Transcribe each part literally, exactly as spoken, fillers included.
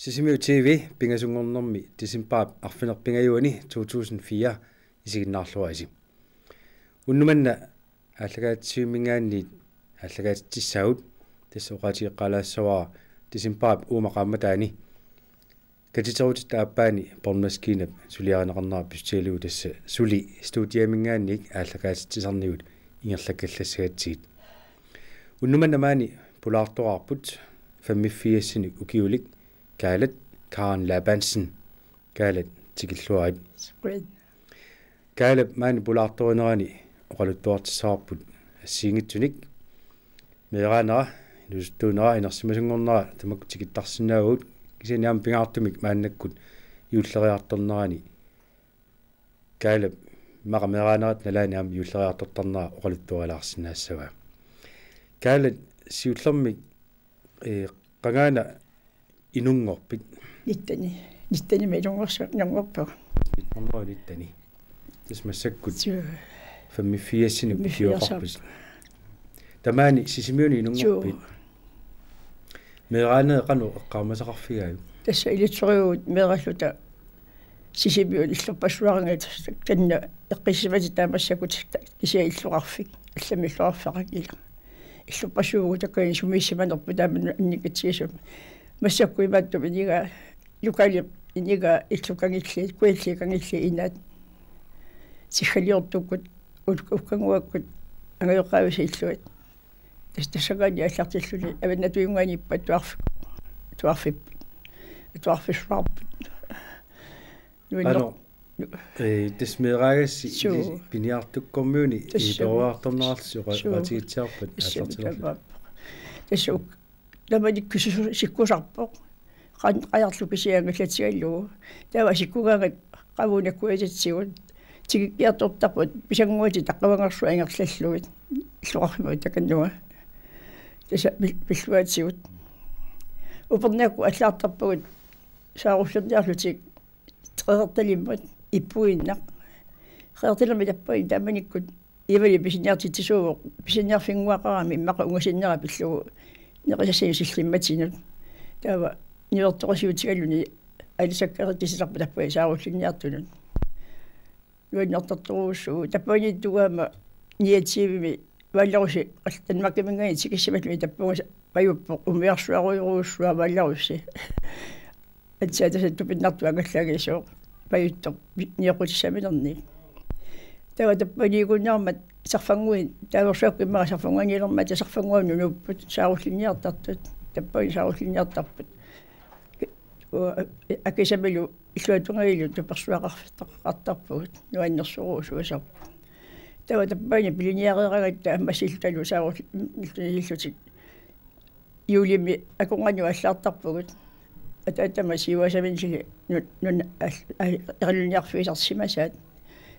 Sisimiut T V pingasunngornermi decembarip arfineq-pingajuani to tusind fire isiginnaarluarisi. Unnuk manna aallakaatitsivimminngaanniit aallakaatitsissaagut, tassa oqaatigeqqaalaassavara decembarip uuma qaammataani katiterutitta aappaani båndmaskiinap suliarineqarnera pissutigalugu tassa suli studiaminngaanniit aallakaatitsisarnigut ingerlakkallassagatsigit. Unnuk manna maani pulaartoraarput femogfirsinik ukiulik Kaalat Karen Labansen. Kaalat, tikilluarit. Qujan. Kaalap maani pulaartorinerani oqaluttuartissavarput assigiinngitsunik. Meeraanera, inuusuttuunera, inersimasunngornera tamakku tikittarsinnaavagut, kisianni aamma pingaartumik maannakkut juulleriartornerani Kaalap immaqa meeraanerata nalaani aamma juulleriartortarnera oqaluttuarilaarsinnaassavaa. Kaalat, siullermik, ee, qangaana inunngorpit? Nitteni. Nittenimi inunngorsu-, inunngorpunga. Nitten hundrede og nitten. Tassa massakkut Suu. Femogfirsinik Femogfirs. Ukiuaqarpisi. Tamaani Sisimiuni inunngorpit? Suu. Meeraaneri qanoq eqqaamasaqarfigaajuk? Tassa ilitsorujuuvugut meeraalluta Sisimiut illorpassuarngaat, taanna eqqissisimatit taamaassagutsigit, kisianni illoqarfik, allamik illoqarfeqanngilaq. Illorpassuuvugut taakani sumiissimanerput taama annikitsigisunik. Massakkut imaattumik inigaa, lokalip inigaa illukangilliit, kujalliikangilliit inaat. Siggaliortukkut, uk-, ukkannguakkut angajoqqaavisa illugit. Tassa tassanngaanniit aallartilluni avannatuunngaanniippoq atuarfik-, atuarfipput. Atuarfissuarput. Nuinner-, Qanoq, nu-, ee, tassa meeraagassi Suu. Ili-, piniartukkormiuni Tassa. Iiperuartornerarlusi oqa-, Suu. Oqaatigitsiarpat Tassa aallartilerluta. Taamaappoq. Tassa uk-, taamanikkut sisu-, sikkusarpoq. Qan-, qajarlu kisianni angallatigalugu. Taava sikkugaangat qavuuna kuitatsigut. Tikikkiartortarput pisannguatit taqqavangersuaq ingerlallugit. Illoqarfimmut takannuga. Tassa pil-, pilluaatigut. Upernaakku allagartarpagut saarullinniarlutik qeqertalimmut ippuinnaq. Qeqertalimmi tappai taamanikkut Ivali pisiniartitsisuuvoq, pisiniarfinnguaqarami immaqa ungasinnera pillugu nerisassanik sillimmatinut. Taava niuertoqasiutigaluni aalisakkaritisitarput tappai saarullinniartunut. Nuannertartorujussuuvoq, tappavaniittugut aamma niogtyvemi Valrossi al-, Danmarkiminngaanniit tikissimalluni tappunga pajuppoq, umiarsuarujorujussuaq Valrossi. Aatsaat tassa tupinnartoq angallaagisoq pajuttoq nioqqutissaminernik. Taava tappavaniikkunnaarmat sarfannguit, taaversuakkut immaqa sarfannguaniilermat, tassa sarfannguanut nuupput, saarullinniartartut, tappavani saarullinniartarput. Ua-, akisamilu illuatungaanilu tupersuaqarfittoqartarpugut, nuannersorujussuusarput. Taava tappavani piliniareeraangatta ammassillutalu saarullinniillutik. Juulimi akornannut allagartarpugut. Ataatama siuaasaminnili nu-, nuna al-, al-, iqalunniarfigisarsimasaat.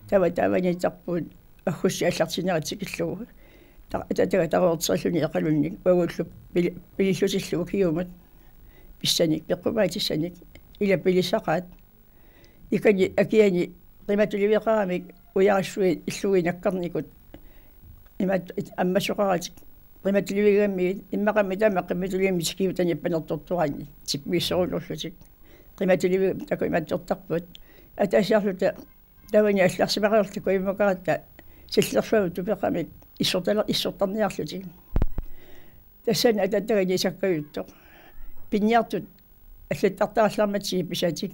Taava taavaniittarpugut aggustip aallartinnerata tikillugu. Ta-, ataataga taroorterilluni iqalunnik uagullu pil-, pilillutillu ukiumut. Pissanik, peqqumaatissanik, ila pilissaqaat. Ikani akiani qimatuliveqaramik ujarassuit illugit nakkarnikut. Imaat ammasoqaratik qimatulivigammigit, immaqami taama qimatulivimmik tikiutanit panertortoraanni, tippigissorunarlutik. Qimatulivik takuimattortarput. Ataasiarluta taavani allarsimaqarluta kuimmukaratta sillersuamut tupeqamik issortala-, issortarniarlutik. Tassani ataataga nisakkajuttoq. Piniartut allattartarallarmatsigit pisatik.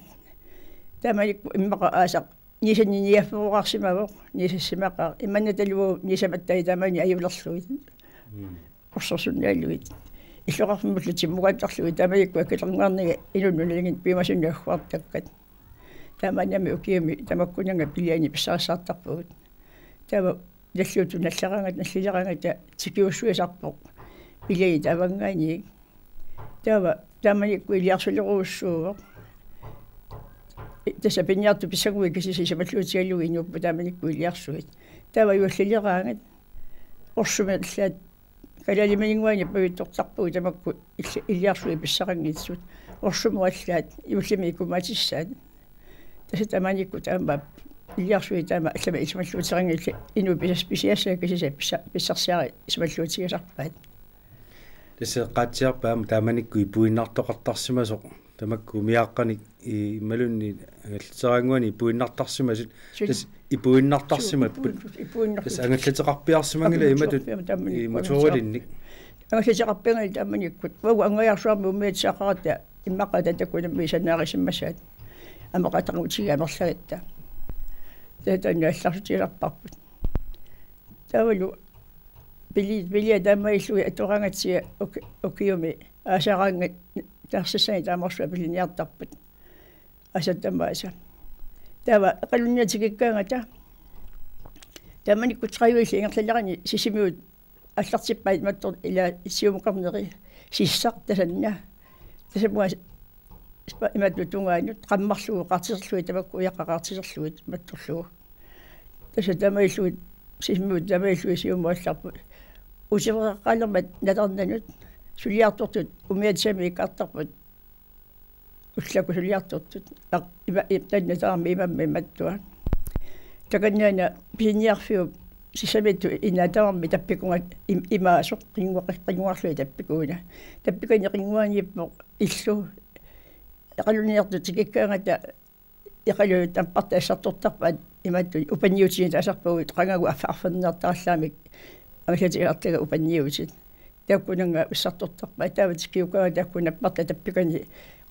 Taamanikkut immaqa aasaq niisani niaffeqarsimavoq, niisassimaqaaq. Imanna talugu niisamattaat taamani ajulerlugit. Mm. Orsorsunniallugit. Illoqarfimmullu timmugaattarlugit taamanikkut akilerniarnagit inunnut nalingin piumasunnik agguartakkat. Taamani aamma ukiumi tamakkunannga piliani pissarissaartarpugut. Taava nalliuttut nalleraangat, nallileraangat tikiussuisarpoq. Piliani taavanngaanniit. Taava taamanikkut iliarsulerujussuuvoq. Tassa piniartut pissannguit kisiisa isumalluutigalugit inuupput taamanikkut iliarsuit. Taava juullileraangat. Orsumi allaat Kalaalimaninnguani pajuttortarpugut tamakku il-, iliarsuit pissaqanngitsut. Orsumut allaat juullimi ikumaatissaat. Tassa taamanikkut taama iliarsuit taama allamik isumalluuteqanngillat, inuit pisas-, pisiassaat kisiisa pissa-, pissarsiarit isumalluutigisarpaat. Tassa eqqaatsiarput aamma taamanikkut ipuinnartoqartarsimasoq Tamakku umiaaqqanik i-, imaluunniit angallateraannguanik ipuinnartarsimasut. Suli. Tassa ipuinnartarsimapput. Suu, ipuinnartut, ipuinnartut. Tassa angallateqarpiarsimanngilaq imatut. Angallateqarpiarsimanngilaq imatut motoorilinnik. Angallateqarpianngilaq taamanikkut. Uagut Anngujaarsuarmi umiatsiaqaratta immaqa tatakkunammi sanaarisimasaat. Ameqataqutigiit amerlagatta. Taava taanna allarsutigilerparput. Taavalu pili-, pilia taamaalillugit atoraangatsigu uk-, ukiumi aasaraangat taarsisanik taamarsuaq piliniartarput. Aasat tamaasa. Taava eqalunniartikikkaangata. Taamanikkut tredive ingerlalerani Sisimiut aallartippaat imattor ila siumukarneri sissaq tasanna. Tasamua spa-, imatut tungaanut qammarlugu qaartiterlugit tamakku ujaqqat qaartiterlugit imattorlugu. Tassa taamaalillugit Sisimiut taamaalillugit siumuallarput. Utereqqaalermat natarnanut suliartortut umiatsiamik ikkartarput. Ullaakkut suliartortut. Aq-, ima-, im-, taanna tamarmi imammi imattua. Takanna una pisiniarfiup sissamiittut inaa tamarmi tappikunga im-, imaasoq qinnguaq-, qinnguarlugit tappikuuna. Tappikani qinnguaniippoq illu. Eqalunniartut tikikkaangata eqaluit nappartat assartortarpaat imatut upanniutinik taasarpagut qangagu arf-, arferniartarallaamik angallateqartaga upanniutit. Taakkunannga assartortarpaat taava tikiukkaangata taakku nappartat tappikani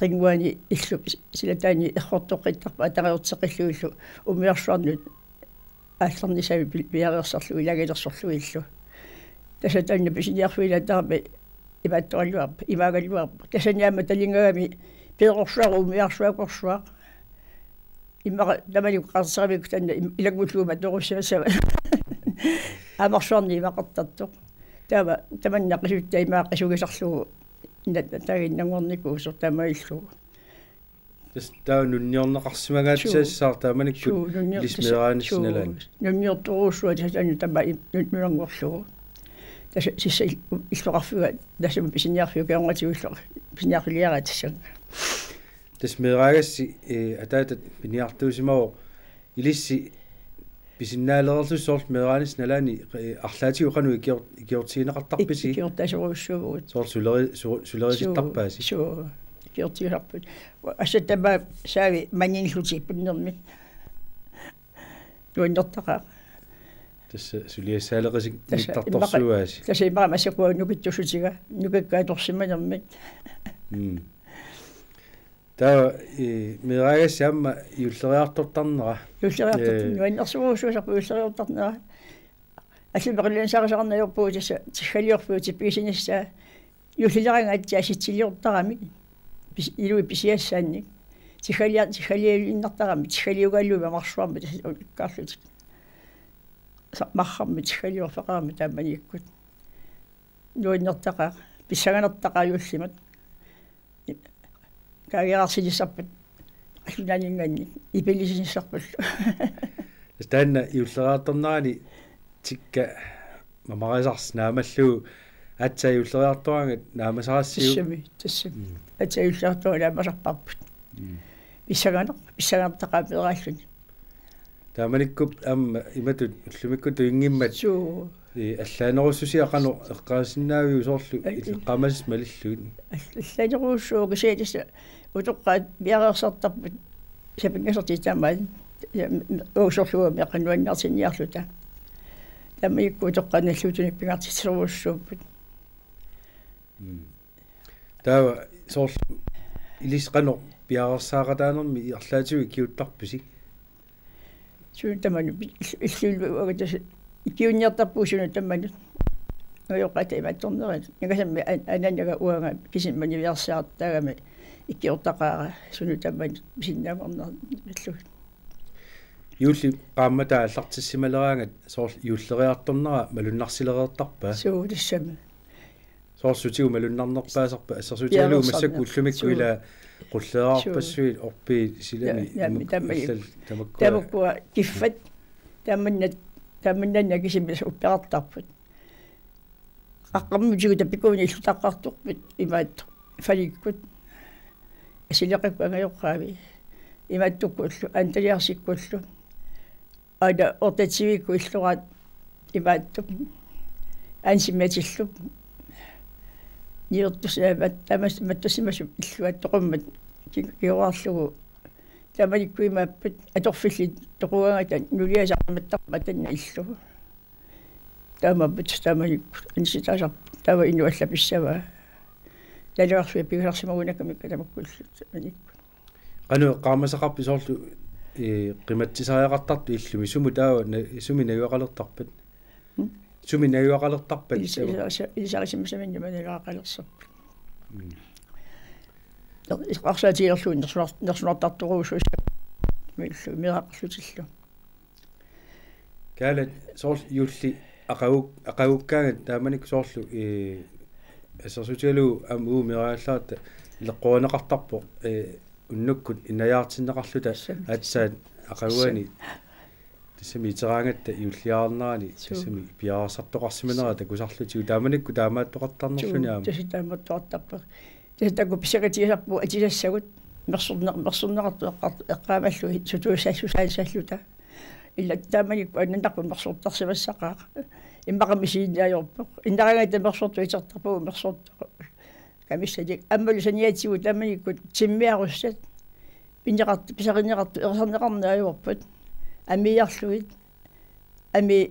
qinnguani illu silataani errortoqqittarpaat ataqateqillugillu umiarsuarnut aallarnissamik pi-, piareersarlugit ilaagilersorlugillu. Tassa taanna pisiniarfiup inaa tamarmi imaattoraluarpoq, imaagaluarpoq. Tassani aamma talingagami peerorsuaq umiarsuakorsuaq. Immaqa tamanit qaartitseramikku taanna im-, ilanngullugu matorussimassavaat. Amersuarnik imaqartartoq. Taava tamanna qisuttaa imaaqqisunngusarlugu na-, taaginnanngornikuusoq taamaalillugu. Tassa taava nunniorneqarsimagaat. Suu. Sassaaq taamanikkut. Suu, nunnior-, ilissi tassa, meeraanissi suu, nalaani. Nunniortorujussuaq tassa taanna tamaat im-, nun-, nunanngorlugu. Tassa sissa il-, illoqarfiup, tassami pisiniarfiup kingornatigut illoq-, pisiniarfiliaraat tassannga. Tassa meeraagassi, eh, ataatat piniartuusimavoq ilissi pisinnaalereerlusi soorlu meeraanissi nalaani, eh, arlaatigut qanoq ikior-, ikiortigineqartarpisi? Ik-, ikiortaasorujussuuvugut. Soorlu suleri-, su-, sulerisittarpaasi? Suu, suu, ikiortigisarput. Assut tamaat saavi maninillutik punnermik. Nuannertaqaaq. Tassa suliassaaleqisik. Tassa nittartorsuuaasi. Immaqa, tassa immaqa massakkut nukittussutiga, nukikka atorsimanermik. Mm. Taava, eh, meeraagassi aamma juulleriartortarnera. Juulleriartortarnera. Eh. Nuannersorujussuusarpoq juulleriartortarnera. Allamik qilanaarsarisaqarneq ajorpugut tassa tiggaliorfiup tippigisinissaa. Juullileraangat aatsaat assitsiliortaramik. Pis-, ilui pisiassaannik. Tiggaliar-, tiggalialiinnartaramik. Tiggaliugaallugu amersuarmi tassa ikkaarlutik. Sa-, marrarmi tiggaliorfeqarami taamanikkut. Nuannertaqaaq. Pissanganartaqaaq juullimut. Kaageerarsinissarput qallunaaninngaanniit ipilisinissarpullu. Taanna juulleriartornerani tikka mamarisarsi naamallugu aatsaat juulleriartoraangat naamasarassiuk. Tassami, tassami. Mm. Aatsaat juulleriartoraangat naamasarparput. Mm. Pissanganaq-, pissanganartaqaaq meeraalluni. Taamanikkut aamma imatut ullumikkut tujunngimmat. Suu. Ii, allaanerussusia qanoq eqqaasinnaaviuk soorlu? Ai, illeqqaamasassat malillugit? All-, allaanerussuuvoq kisianni tassa utoqqaat piareersartarput sapinngisartik tamaat. Ja, m-, m-, uussorlugu meeqqat nuannaartinniarluta. Taamanikkut utoqqaat nalluutinik pingaartitserujussuupput. Mm. Taava soorlu ilissi qanoq piareersaaqataanermi arlaatigut ikiuuttarpisi? Sunut tamanut, il-, illuilu uanga tassa ikiuunniartarpugut sunut tamanut. Angajoqqaata imaattornerat. Nangasammi an-, anaanaga uanga kisimik maniviarsiartaagami ikiortaqaara sunut tamanut pisinnaanngornerlugit. Juullip qaammataa aallartissimaleraangat soorlu juulleriartornera malunnarsilereertarpa? Suu, tassami. Soorlu sutigut malunnarnerpaasarpat, assersuutigalugu massakkut ullumikkut. Suu. Ilaa qulleriarpassuit, suu, orpiit silami. Ja, ja, imuk-, taama-, allal tamakkua. Tamakkua kiffat, tamanna, tamanna kisimik uppeqartarput. Qaqqammiutigut tappikuunik illutaqqartorput imaattoq falikkut. Asileqakkut angajoqqaavi. Imaattukkullu, antaliarsikkullu. Aana ortatsivikku illuaat imaattup. Ansimatillup. Niortusiavat tamas-, mattusimasup illuaat toqummat ki-, kioraarlugu. Taamanikkut imaappat atorfillit toqugangata nuliasaqimattarpaa tanna illugu. Taamaapput taamanikkut anisitaasarput taava inuallapissavaa. Nalagarlugit pigisarsimagunakkamikka tamakkullu taamanikkut. Qanoq eqqaamasaqarpit soorlu, ee, qimatsisariaqartartut illumi sumut taava na-, sumi najugaqalertarpat? Mm. Sumi najugaqalertarpat? Ilis-, taava ilisarisi-, ilisarisimasaminnut nalugaqalersorput. Mm. Eqqarsaatigilerlugu nersunar-, nersunartartorujussuussapput. Millu, meeraqarlutillu. Kaalat soorlu juulli aqagu-, aqagukkaangat taamanikkut soorlu, ee, assersuutigalugu aamma uagut meeraallaratta ileqqorineqartarpoq, ee, unnukkut innajaartinneqarluta. Tassa. Aatsaat aqaguani. Tassa. Tassami iteraangatta juulliarnerani. Suu. Tassami piareersartoqarsimanera takusarlutigu taamanikkut taamaattoqartarnerluni. Suu, aamma. Tassa taamaattoqartarpoq. Tassa taakku pisaqatigisarput atisassagut mersorne-, mersorneqartut eqqar-, eqqaamallugit sutuussassusaansalluta. Ila taamanikkut annanarput mersortarsimassaqaaq. Immaqa misiinnaajorpoq. Innaraangatta mersortut itertarpagut mersortoq. Kamissalik. Aammalu saniatigut taamanikkut timmiarussat. Pineqart-, pisarineqartut ersarneqarneq ajorput. Amiiarlugit. Amii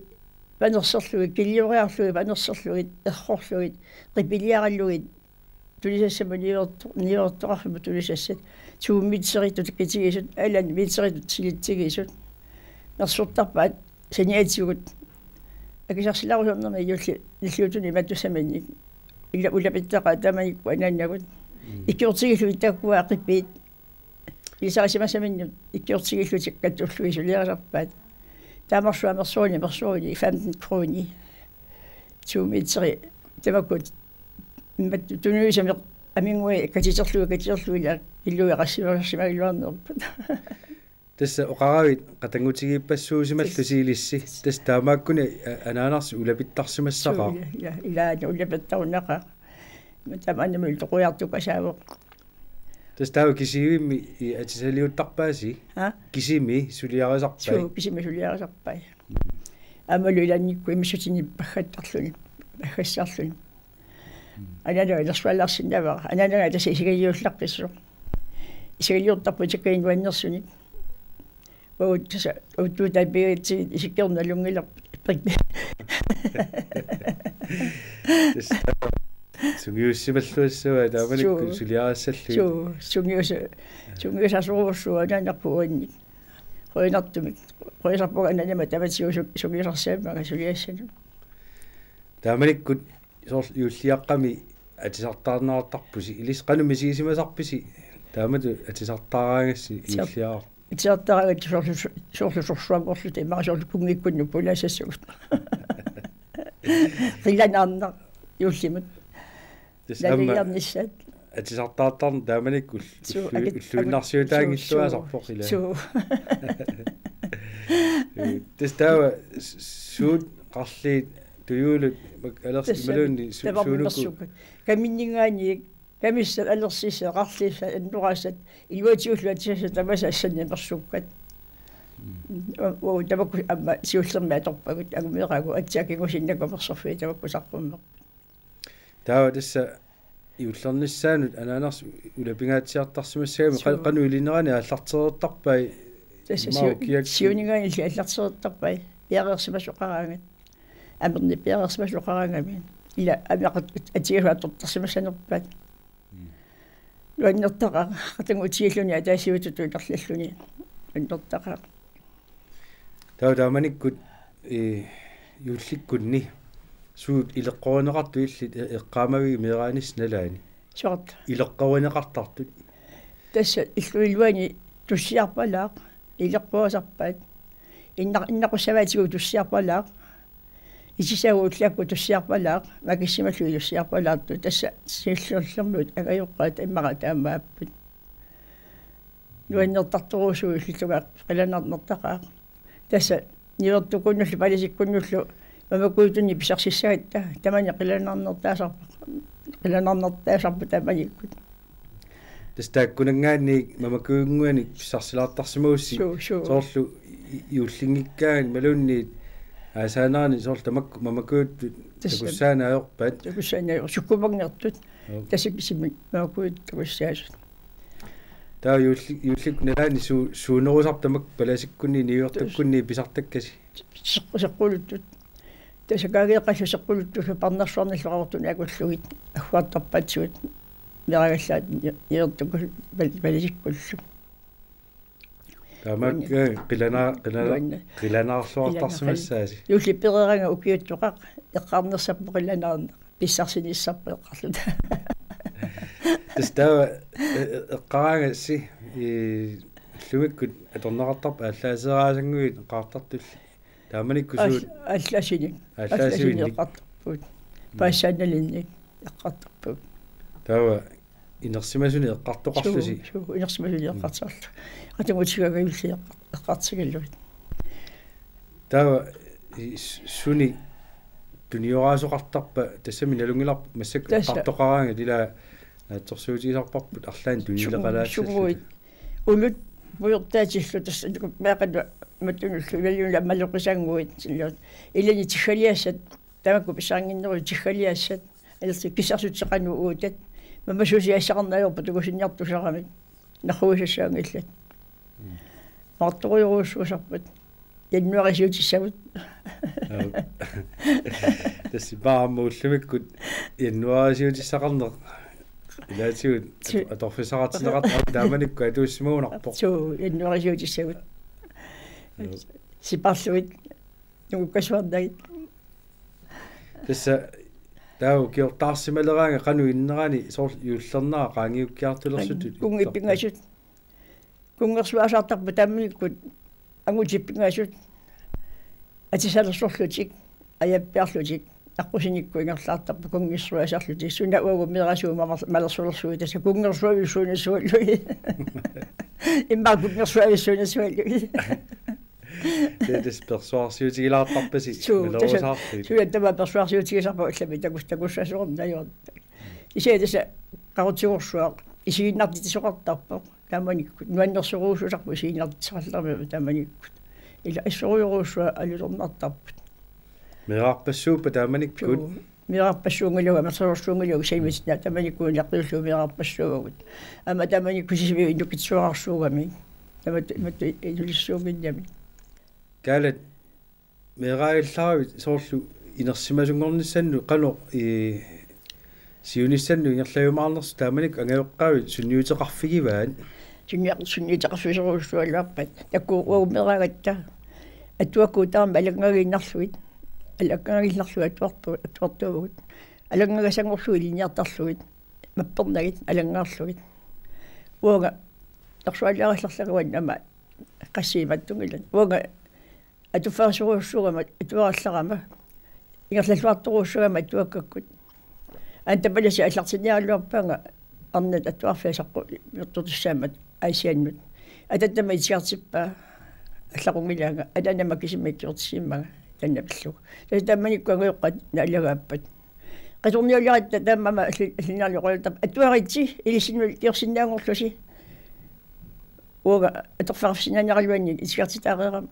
panerserlugit, kilioriarlugit, panerserlugit, errorlugit, qipiliaralugit, tulisassamut niuerto-, niuertoqarfimmut tunisassat, to meteritut tikitigisut, alan meteritut silitsigisut, mersortarpaat saniatigut, akisarsilaarusunnarmi juulli nalliuttunik imaattussaminnik, ila ulapittaqaat taamanikkut anaanagut, mm, ikiortigillugit taakkua qipiit, ilisarisimasaminnut ikiortigillutik kattullugit suliarisarpaat. Taamarsuaq mersoruni, mersoruni femten kroner. To meteri, tamakku imatut tunuisameq aminngui katiterlugit, katiterlugit ila killui qassimaarsimagaluarnerput. Tassa oqaravit qatanngutigiippassuusimallusi ilissi. Tassa taamaakkuni, a-, anaanarsi ulapittarsimassaqaaq. Suu, ila, ila, ilaana ulapittarunaqaaq. Tamanna mil toqujartukasaavoq. Tassa taava kisivimmi i atisaliuttarpaasi? Ha? Kisimi suliarisarpai? Suu, kisimi suliarisarpai. Aammalu ilaannikkut imissutinik paggattarluni, paggassarluni. Mm. Anaanaga nersuallaarsinnaavat. Anaanaga tassa isigaliullaqqissoq. Isigaliortarpoq isikka nuannersunik. Uagut tassa uuttuutai pigatsigit isikkiorneq nalunngilarput. Tassa sungiussimalluassavaa taamanikkut. Suu. Suliarissallugit. Suu, sungius-, sungiusasorujussuuvoq anaanarput uannik. Qujanartumik. Qujanarpunga anaanama tamatigut su-, sungiusarsiammaga suliassanut. Taamanikkut soorlu juulliaqqami atisartaarneqartarpusi, ilissi qanoq misigisimasarpisi taamatut atisartaaraangassi? Atisar-, juulliaraq. Atisartaaraangatta soorlu, soorlu sorsuanngorluta, immaqa soorlu kunngikkunnut pulaassagut. Qilanaarnaq juullimut. Tassa aamma naligiarnissaat. Atisartaartarneq taamanikkut ullu-, suu, ullu-, akit-, ulluinnarsiutaanngilluinnartarpoq ila. Suu. Ee, tassa taava s-, suut qarliit tujuulut mak-, alersit tassa imaluunniit su-, tamarmik suunuku mersukkat. Kaminninngaanniit, kamissat, alersissat, qarliissat, annoraasat, iluatigullu atisassat tamaasa assannik mersukkat. Mm. U-, u-, tamakku aamma siullermik atorpagut, angumeeraagut, aatsaat kingusinnagu mersorfiit tamakku saqqummerput. Taava tassa juullernissaanut anaanarsi ulapingaatsiartarsimassagami. Suu. Qa-, qanoq ilinerani aallartereertarpai? Tassa immaqa siu-, ukiakkut siuningaanilli aallartereertarpai. Piareersimasoqaraangat. Amernik piareersimasoqaraangami. Ila ameqat atigalugu atortarsimassanerpaat. Mm. Nuannertaqaaq, qatanngutigiilluni ataasiutitut ingerlalluni. Nuannertaqaaq. Taava taamanikkut, ee, juullikkunni suut ileqqorineqartut illit e-, eqqaamavigit meeraanissi nalaani? Soorlu. Ileqqorineqartartut. Tassa illup iluani tussiarpalaaq, ileqquasarpaat. Inna-, innaqussavaatigut tussiarpalaaq. Itisaagut ullaakkut tussiarpalaaq, makissimallugit tussiarpalaartut. Tassa siullermut angajoqqaat immaqa taamaapput. Nuannertartorujussuuvoq illutungaa qilanaarnertaqaaq. Tassa niuertukkunnullu palasikkunnullu mamakujutunnik pisarsissagatta tamani qilanaarnertaasarpoq. Qilanaarnertaasarpoq tamanikkut. Tassa taakkunanngaanniit mamakujunnguanik pissarsilaartarsimagussi. Suu, suu. Soorlu i-, juullinngikkaanik imaluunniit aasaanerani soorlu tamakku mamakujuttut. Tassa. Takussaannaajorpat? Takussaannaajor-, sukkumanngortut. Joo. Tassa kisimik mamakujuttut takussaasut. Taava juulli-, juullikkut nalaani su-, suunerusarpit tamakku palasikkunni niuertukkunni pisartakkasi? Seq-, seqquluttut. Tassa kaageeqqallu seqquluttullu parnarsuarnillu qaqortunik akullugit. Agguartarpaatsugut. Meeragallaat ni-, niuertukkullu pal-, palasikkullu. Tamakku qilana-, qilana-, Nuanna. Qilanaarluartarsimassaasi. Juulli pereeraangat ukiuttoqaq eqqarnersappoq qilanaarneq. Pissarsinissarput eqqarluta. Tassa taava, e-, e-, eqqaraangassi, i-, ullumikkut atorneqartarput aallaaseraasannguit eqqartartulli. Taamanikkut suut Aal-, aallaasinik. Aallaasinik. Aallaasinik eqqartarput. Mm. Paassaannalinnik eqqartarput. Taava inersimasunik eqqartoqarlusi. Suu, suu, inersimasunik Mm. eqqartarlu. Atungutigaga juulli eqqar-, eqqartigallugit. Taava i-, s-, suni tunioraasoqartarpa tassami nalunngilarput massakkut Tassa. eqqartoqaraangat ila naatsorsuutigisarparput arlaannik Sugu-, tunileqalaassalluta. Suguit. Ulut pujortaatillu tassa meeqqanut mattunullu imaluunniit maloqisannguit silluut. Ilani tiggaliassat, tamakku pisarinnginneruit tiggaliassat. Alersi pissarsutsit qanoq uutat. Mamasuusiassaqarneq ajorput takusinniartusaramik. Narruisassaanngillat. Mm. Martorujorujussuusarput. Januarisiutissavut. Aap. Tassa paarmu ullumikkut januarisiutissaqarneq. Ilaatigut Ti- atorfissaqartinneqartoq aamma taamanikkut atuussimagunarpoq. Suu, januarisiutissavut. Aap. Sipaarlugit. Nungukkasuarnagit. Tassa taava ukiortaarsimaleraangat qanoq innerani soorlu juullernera qaangiukkiartulersutut Kunngippingasut. Kunngersuaasartarput taamanikkut angutit pingasut atisalersorlutik, ajappiarlutik, aqqusinikkut ingerlaartarput kunngersuaasarlutik, suna uagut meerasuummat malersulersuit tassa kunngersuavissuunassuallugit. Immaqa kunngersuavissuunassuallugit. Tassa persuarsiutigilaartarpasi. Suu, tassa, naluusaarluit. Suu, tassa persuarsiutigisarpagut allamik takus-, takussasoornajoq. Kisianni tassa qaqutigoorsuaq isiginnartitsisoqartarpoq. Taamanikkut nuannersorujussuusarpoq isiginnartitsisaqalerami taamanikkut. Ila assorujorujussuaq alutornartarput. Meerarpassuuppat taamanikkut? Suu, meerarpassuunngilagut, amerlasoorsuunngilagut, saimisna taamanikkut naqqiullu meerarpassuugut. Aamma taamanikkut sisimiut inukkit suararsuugami. Tamat, tamat inulissuunngimmat. Kaalat meeraagallaravit soorlu inersimasunngornissannut qanoq i siunissannut ingerlajumaarnersoq taamanikkut angajoqqaavit sunniuteqarfigivaat? Sunniaq-, sunniuteqarfigerujussualuarpat. Takuuk uagut meeraagatta. Atuakkuutaarmi alanngagiinnarlugit. Alanngagiinnarlugit atuartu-, atuartuuvugut. Alanngagassanngorlugit ilinniartarlugit. Mappernagit alanngaarlugit. Uanga tarsualiarallarlaguan ama qassiimattungilan. Uanga atuffaarsorujussuugama, atuarallarama, ingerlalluartorujussuugama atuakkakkut. Aana tamalasi aallartinniaraluarpaanga arnat atuarfiat saqqummertortussaammat Aasiannut. Ataatama itigartippaa allaqunngilaanga, anaanama kisimi ikkiortissiimmanga taanna pillugu. Tassa taamanikkut angajoqqaat naalagaappat. Qitorniuliaratta taamaammat alli-, allinniarluartarput. Atuaritsi, ilissinnut ikiorsinnaanngorlusi. Uanga atorfeqarfissinnaaneraluanni itigartitaareerama.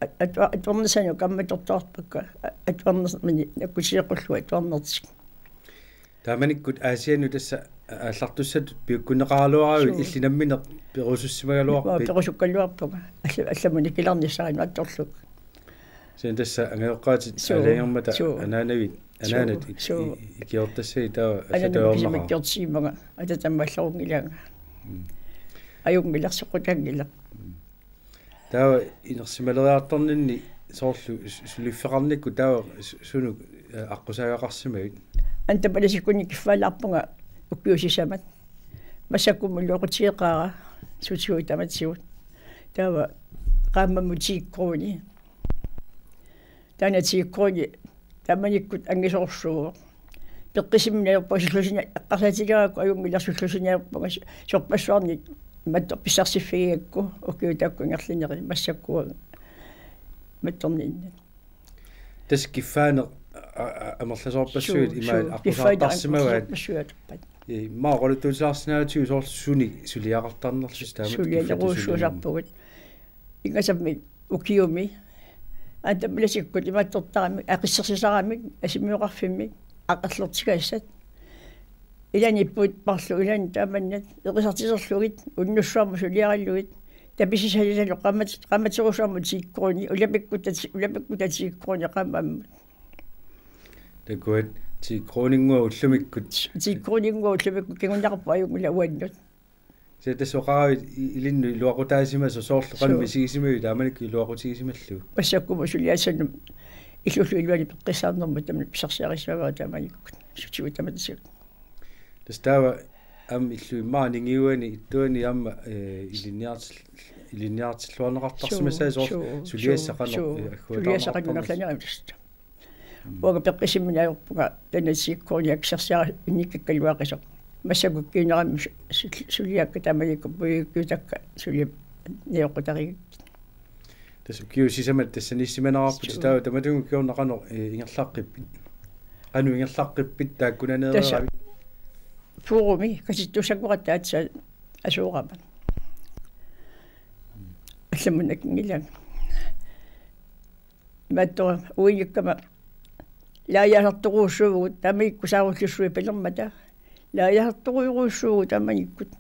At-, atua-, atuarnissanut kaammattortuarpakka. A-, atuarnermini nakkutigeqqullugu atuarnertik. Taamanikkut Aasiannut tassa aallartussatut piukkunneqaraluaravit? Suu. Illit nammineq perusussimagaluarpit? Uanga perusukkaluarpunga. Alla-, allamut nikilaarnissara nuattorlugu. Kisianni tassa angajoqqaatit Suu. aalajangermata Suu. anaanavit, Suu. anaanat ik-, Suu. i-, ikiortassagit taava anaanama allatujornaqaaq. Kisimi ikkiortissiimmanga, ataatama allarunngilaanga. Mm. Ajunngilarsoqutaanngilaq. Mm. Taava inersimaleriartorninni soorlu su-, suliffeqarnikkut taava su-, sunuk, eh, aqqusaagaqarsimavit? Aana tamalasikkuni kiffaalaarpunga ukiut sisamat. Massakkut iluaqutigeqaara sutigut tamatigut. Taava qaammammut ti koruuni. Taanna ti koruuni taamanikkut angisoorsuuvoq. Peqqissimini ajorpunga sullusina-, eqqarsaatigigakkit ajunngilaq sullusinaajorpunga si-, sorpassuarnik mattoq pissarsiffigigakkit ukiut taakku ingerlanerit massakkut mattorninnit. Tassa kiffaaneq a-, a-, amerlasoorpassuit Suu, imaat suu, kiffaanni aqqusaartarsimavaat. Amerlasoorpassuit atorpat. Ii, immaqa oqaluttuutilaarsinnaagatsigu soorlu sunik suliaqartarnerlusi taamatut kiffatit sulialerujussuusarpugut. Ingasammik ukiumi. Aana tamalasikkut imaattortaramik, aqissersisaramik, asimioqarfimmik, aqerlertigassat. Ilani puut parlu ilani taamannat eqisartiterlugit unnussuarmut suliarillugit tapisisalisalu qaammat-, qaammaterussuarmut ti kroner, ulapikkuta ti-, ulapikkuta ti kroner qaammammut. Takuat ti kroninngua ullumikkut. Ti kroninngua ullumikkut kinguneqarpoq ajunngilaq uannut. Se tassa oqaravit i-, ilinnut iluaqutaasimasoq soorlu qanoq Suu. misigisimavit taamanikkut iluaqutigisimallugu. Massakkut suliassannut illullu iluani peqqissaarnermut tamanna pissarsiarisimavara taamanikkut. Sutigut tamatisigut. Tassa taava aamma illuimmaani ingiuani ittuani aamma, eh, ilinniartil-, ilinniartilluarneqartarsimassaat Suu, soorlu suu, suliassaq suu, qanoq, suu. eh, Suliassaq qanoq agguataarneqartarnersoq. Ingerlanerani tassa. Mm. Uanga peqqissimini ajorpunga taanna ti kroner aksersiara innikkakkaluaqisoq. Massakkut kiinnarami su-, su-, suliakka taamanikkut puigukkiutakka suliap najoqqutarigakkit. Tassa ukiut sisamat tassaniissimanerarputit Suu. taava tamatuma ukiorna qanoq, eh, ingerlaqqippit. Qanoq ingerlaqqippit taakkunaneereeravit. Tassa puurumi katittussanngoratta aatsaat asuugama. Allamut nakinngilanga. Imaattoq uinikkama laajaasartorujussuuvugut taamanikkut saarullussuit pilermata. Laajaasartorujussuuvugut taamanikkut.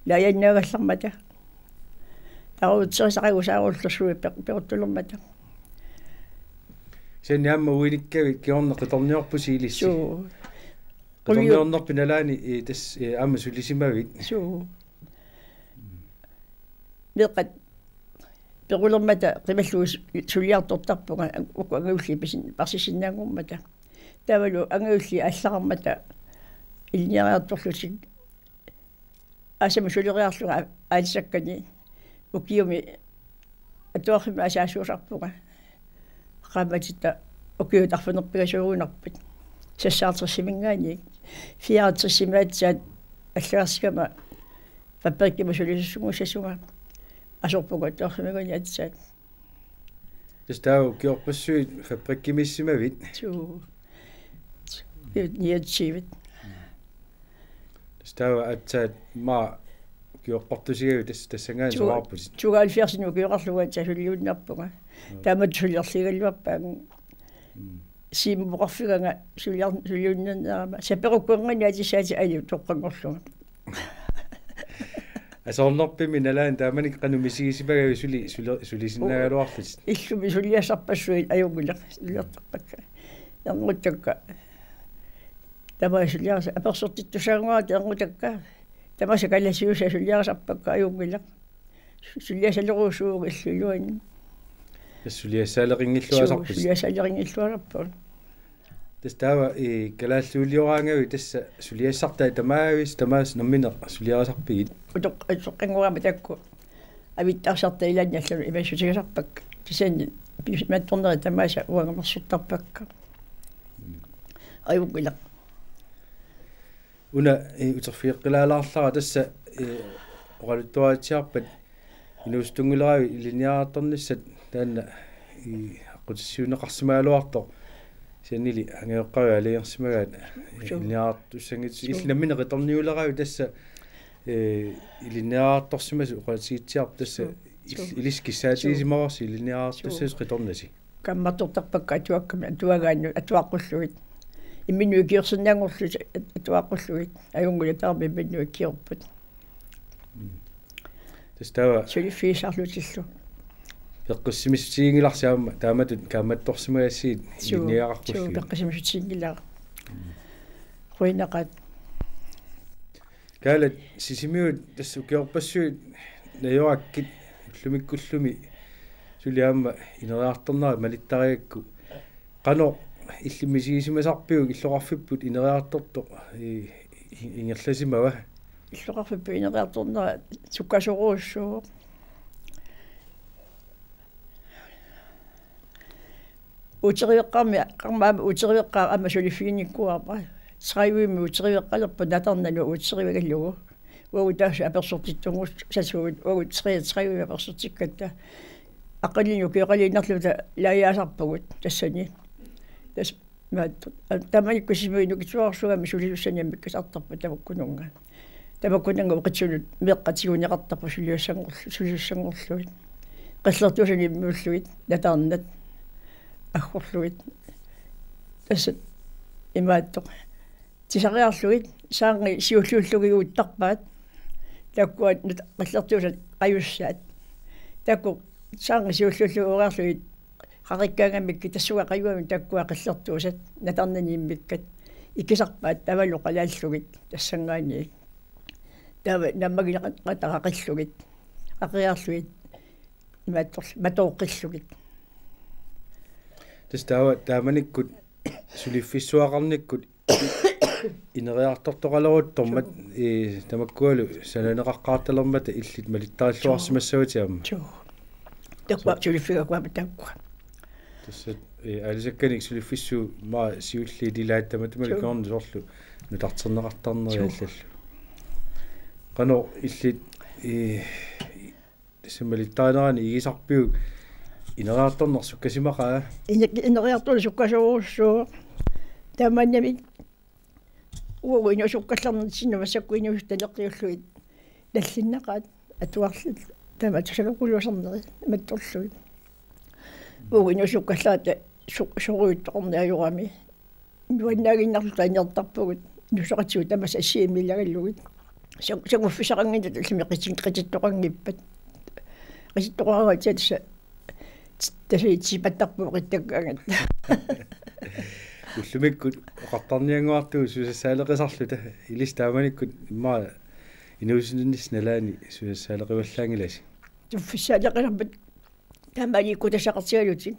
Laajaannaagallarmata. Taarutserisaqagut saarullussuit pe-, peruttulermata. Kisianni aamma uinikkavit kingorna qitorniorpusi ilissi. Suu. Qitorniornerpit nalaani, eh, tassa, eh, aamma sulisimavit. Suu. Meeqqat perulermata qimallugu su-, suliartortarpunga uku angajulliit pisin-, parsissinnaanngormata. Taavalu angajulliit aallarmata ilinniariartorlutik. Aasami suleriarlunga a-, aalisakkani ukiumi atuarfimmi asaasuusarpunga. Qaammatitta ukiut arfineq-pingasuugunarput. Seksoghalvtredsiminngaanniit. Fireoghalvtredsimi aatsaat allagarsigama fabrikkimi sulisussunngussasunga. Asorpunga atuarfimminngaanniit aatsaat. Tassa taava ukiorpassuit fabrikkimiissimavit. Suu. Niogtyve. Tassa taava aatsaat immaqa ukiorpartusigavit tassa tassanngaanniit Suu. soraarputit. Tooghalvfjerdsimi ukioqarlunga aatsaat suliunnerpunga. Joo. Taamatut suliorliigaluarpaanga. Mm. Siimmoqarfiganga suliar-, suliunnernerama. Saperukkunnganni atissaatit alu toqqanngorlunga. Asoornerpimmi nalaani taamanikkut qanoq misigisimagavit suli-, suli-, sulisinnaagaluarlutit? Illumi suliassarpassuit ajunngilaq suliartarpakka. Erngutakka. Tamaasa suliarisa-, apersortittussaannguara erngutakka. Tamaasa kalasiusa suliarisarpakka ajunngilaq. Su-, suliassalerujussuuvugut illup iluani. Tassa suliassaaleqinngilluasarputit? Suu, suliassaaleqinngilluasarpunga. Tassa taava, eh, kalaalliulioraangavit tassa suliassartai tamaavisa tamaasa nammineq suliarisarpigit? Utoq-, utoqqanngorama taakku. Avittarsartai ilaanni allanut imassutigisarpakka. Kisianni pi-, imaattornerit tamaasa uangamersortarpakka. Mm. Ajunngilaq. Una, eh, uterfigeqqilaalaarlara tassa, eh, oqaluttuaritsiarpat inuusuttunngileravit ilinniartornissat taanna, eh, aqqutissiuunneqarsimagaluartoq. Kisiannili angajoqqaavit aalajangersimagaat Suu. ilinniartussanngitsoq Suu. Illit nammineq qitorniuleravit tassa, eh, ilinniartorsimasut oqaatigitsiarput tassa Suu. il-, Suu. ilissi kissaatigisimavoq Suu. ilinniartorsimasut qitornasi. Kaammartortarpakka atuakkami atuagaannut atuaqqullugit. Imminnut ikiorsinnaanngorlutik atuaqqullugit. Ajunngilaq taama imminnut ikiorput. Mm. Tassa taava suliffigissarlutillu. Peqqissimissutiginngilarsi aamma taamatut kaammattorsimagassigit Suu, ilinniagaqarpullugit. Suu, peqqissimissutiginngilara. Mm. Qujanaqaat. Kaalat Sisimiut tassa ukiorpassuit najorakkit ullumikkullumi suli aamma ineriartornerat malittarigakku. Qanoq illit misigisimasarpiuk illoqarfipput ineriartortoq i-, i-, ingerlasimava? Illoqarfipput ineriartornera sukkasoorujussuuvoq. Uteriveqqaarmi, qarmaama uteriveqqaaq aamma suliffiginnikkuarpara. Tredive-mi uteriveqqalerpoq natarnanut uterivigalugu. Uagut tassa apersortittunngussasugut, uagut treogtredive apersortikkatta. Aqqaneq-marlunnik ukioqaliinnarluta laajaasarpagut tassani. Tassa maat, taamanikkut Sisimiut nukittuarsuugami sulisussanik ammikkasartarput tamakkununnga. Tamakkununnga oqitsunut meeqqat tiguneqartarput sulisussanngorlu-, sulisussanngorlugit. Qillertuusanik immiullugit, natarnat, aggorlugit. Tassa imaattoq. Tisariarlugit, saarngi siulliullugit uuttarpaat. Taakku qillertuusat qajussaat. Taakku saarngi siulliullugit ureerlugit qaqikkaangamikkit tassunga qajugamik taakkua qillertuusat natarnani immikkat. Ikisarpaat taavalu qalaallugit tassanngaanniit. Taava nammagilaqataqaqillugit. Aqiarlugit. Imaattorlu matooqqillugit. Tassa taava taamanikkut suliffissuaqarnikkut ineriartortoqaleruttormat, ii, tamakkualu sananeqaqqaartalermata illit malittarilluarsimassavatit aamma. Suu. Taakku suliffigakku aamma taakkua. Tassa, ii, aalisakkanik suliffissuup maa siulliit ilaat tamatuma. Suu. Ikiorni soorlu nutarterneqartarneri. Suu. Allallu. Qanoq illit, ii, tassa malittarinerani igisarpiuk ineriartorneq sukkasimaqaa? Ine-, ineriartorneq sukkasoorujussuuvoq. Tamannalu uagut inuusukkallarnertinnut massakkut inuusuttut naleqqiullugit nallinnaqaat atuarlugit taama tusagakkuluusarneri imattorlugit. Uagut inuusukkallarata su-, soorujussuarnik ajorami. Nuannaaginnarluta aniartarpugut, inuusoqatigut tamassi assigiimmik ilagallugit. Sa-, sanguffissaqannginnata ilami qitin-, qitittoqanngippat. Qitittoqaraangat tassa, tassa tipattarpugut qittakkaangat. Ullumikkut oqartarniannguartugut susassaaleqisarluta, ilissi taamanikkut immaqa inuusunnissi nalaani susassaaleqivallaanngilasi. Suffissaaleqisarpat taamanikkut tassaqartigalutik.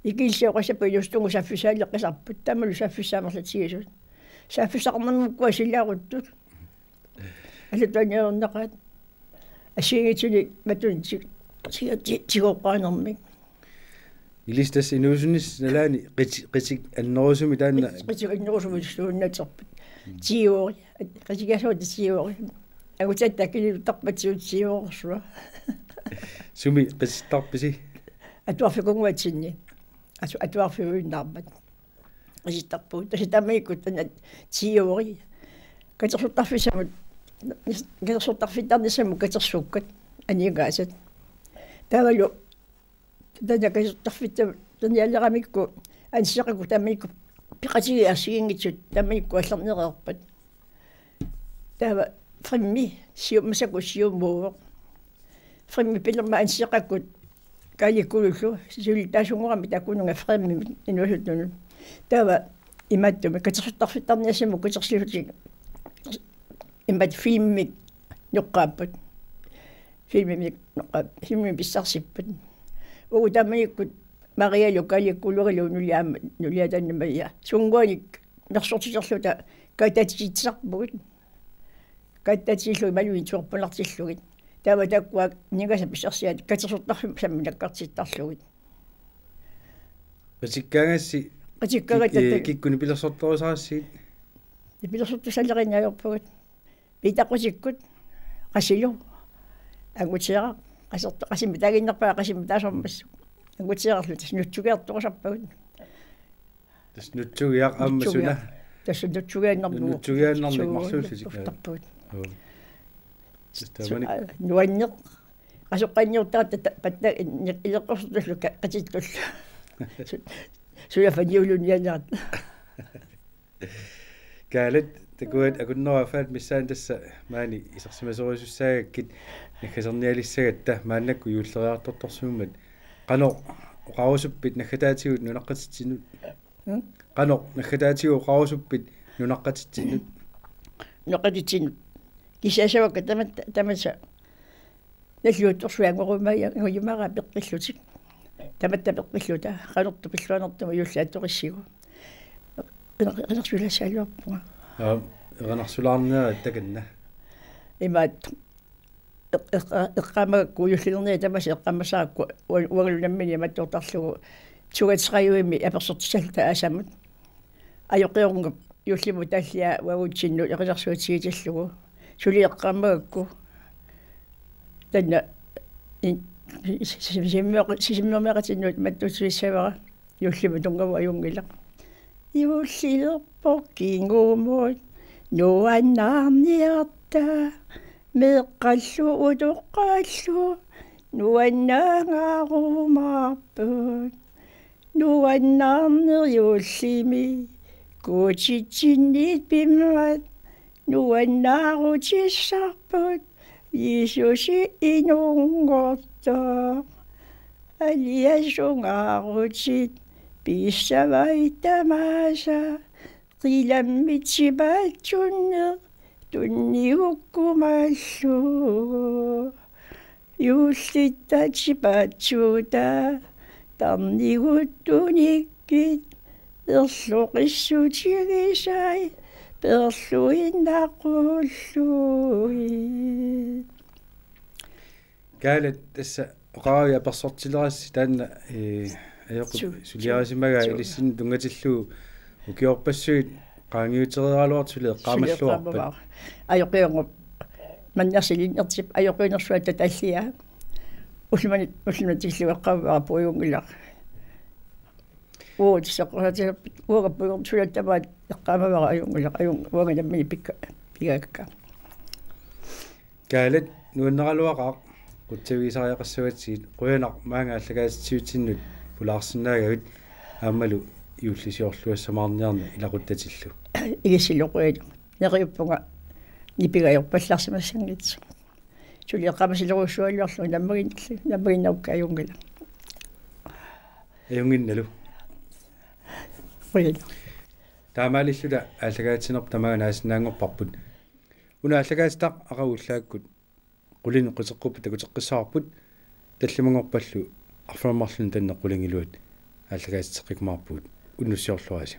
Ikilisi oqassapput inuusuttut uagut saffissaaleqisarput. Taamalu saffissaamerlatigisut. Saffissaqarnermikkut silaaruttut. Allatut aniarnaqaat. Assigiinngitsunik matunik ti-, ti-, ti-, tigooqqaanermik. Ilissi tassa inuusunnissi nalaani qiti-, qitik annerusumik taanna. Qiti-, qitik annerusumik suunnaterput. Mm. Tiuori. Qitigasoorti tiuori. Angutatta akiliuttarpatigut tiuorsua. Sumi qitittarpisi? Atuarfikunnguatsinni. Asu-, atuarfiuinnarmat. Qitittarpugut. Tassa taamanikkut taanna tiuori. Katersortarfissamut, katersortarfittarnissamut katersukkat. Aningaasat. Taavalu taanna katersortarfittamut taanialeramikku ansiaqakkut taamanikkut peqatigiit assigiinngitsut taamanikkut allarnereerpat. Taava Frimmi siummasakku siumuuvoq. Frimmi pilerma ansiaqakkut Kaalikkulullu suli taasunngorami taakkununnga Frimmi inuusuttunut. Taava imaattumik katersortarfittarniassamut katersuutik imaat filmimik noqqaapput. Filmimik noqqaa-, filmimik pissarsipput. Uagut taamanikkut Marialu Kaalikkulurilu nulia-, nuliatannamaya. Sunnguanik mersortiterluta kaattatitsisarpugut. Kaattatillugit imaluunniit tuerpunartillugit. Taava taakkua aningaasat pissarsiat katersortarfimmi samminakkartittarlugit. Qatikkaangassi. Qatikkaangassi kik-, ee, tatta. Kikkut nipilersortorisarassigit? Nipilersortussaleriinnaajorpugut. Piitaqutikkut. Qasilu. Angutiaraq. Qaserto-, qasimi taaginnarpaa qasimi taasarmassuk. Angutiararlu tassa nutsugiartorusarpagut. Tassa nutsugiaq aamma suna? Nutsugiaq. Tassa nutsugiinnarlugu. Nutsugiinnarnik. Suu, marluullutik. Nutsugiinnarlugu. Joo. Tassa taamani. Su-, aa, nuanneq. Qasoqqanniortartut ta-, patta ni-, ileqqorsutullu ka-, qatittullu. Su-, suna faniulunianerat. Kaalat, takuat akunnerup affaatsip missaani tassa maani isersimasorusussaagakkit naggasernialissagatta maannakkut juulleriartortorsiummat. Qanoq oqarusuppit naggataatigut nunaqqatitsinnut? Mm? Qanoq naggataatigut oqarusuppit nunaqqatitsinnut? Nunaqqatitsinnut. Kisianni asavakka tamat-, tamassa nalliuttorsuit angorumaja-, angorumaaraat peqqillutik. Tamatta peqqilluta, qanortoq pilluanertumik juulliattorissigu. Erinarsulassaagaluarpunga. Aa, erinarsulaarniarit takanna. Imaattoq. Eq-, eq-, eqqaamagakku juullilerniat tamassi eqqaamassarakku ua-, uangalu nammineq imattortarlugu. Tugatsrajuimi apersortissalluta aasamut. Ajoqiorngup juullimut taalliaa uagutsinnut erinarsuutigitillugu. Suli eqqaamagakku. Taanna in-, si-, si-, sisimmeq-, sisimmermeeqatinnut imattuuttussavara. Juullimut tunngavoq ajunngilaq. Juullilerpoq kingumut nuannaarniarta. Meeqqallu utoqqallu nuannaangarumaarput. Nuannaarneq juullimi kuutitsinnit pimmat Nuannaarutissarput Jiisusi inunngortoq. Aliasungaarutit pissavai tamaasa. Qilammit tipatsunneq tunniukkumallu. Juullitta tipatsuuta tarniguttunikkit erloqissutigisai perluinnaqullugit. Kaalat, tassa oqaravit apersortilerassi taanna, ee, ajoqi Su-, suliarisimagaa su-, ilissinnut tunngatillugu ukiorpassuit qaangiutereeraluartut suli eqqaamalluarpat. Suli eqqaamavara. Ajoqiunngup mannersilinnertip ajoqiunersuatta tallia. Ullumanit, ullumanit tikillugu eqqaamavara puigungilaq. Uagut seqqosaatilerput uagappugut sulattamaat eqqaamavara ajunngilaq, ajun-, uanga nammineq pikka-, pigaakka. Kaalat, nuannaraluaqaaq qutsavigisariaqassagatsigit, qujanaq maanga aallakaatitsivitsinnut pulaarsinnaagavit aammalu juullisiorluassamaarniarneq ilaquttatillu. Ilissilu qujanaq. Neriuppunga nipigajorpallarsimassanngitsoq. Suli eqqaamasalerujussualerlugu nammaginnallu, nammaginnarukku ajunngilaq. Ajunnginnalu. Qujanaq. Taamaalilluta aallakaatitsinerput tamaanga naasinnaanngorparput. Una aallakaatitaq aqagu ullaakkut qulinik quteqqupput takuteqqissavarput, tallimanngorpallu arfineq-marlunnik tanneq qulingiluat aallakaatitseqqikkumaarpugut, unnussiorluarisi.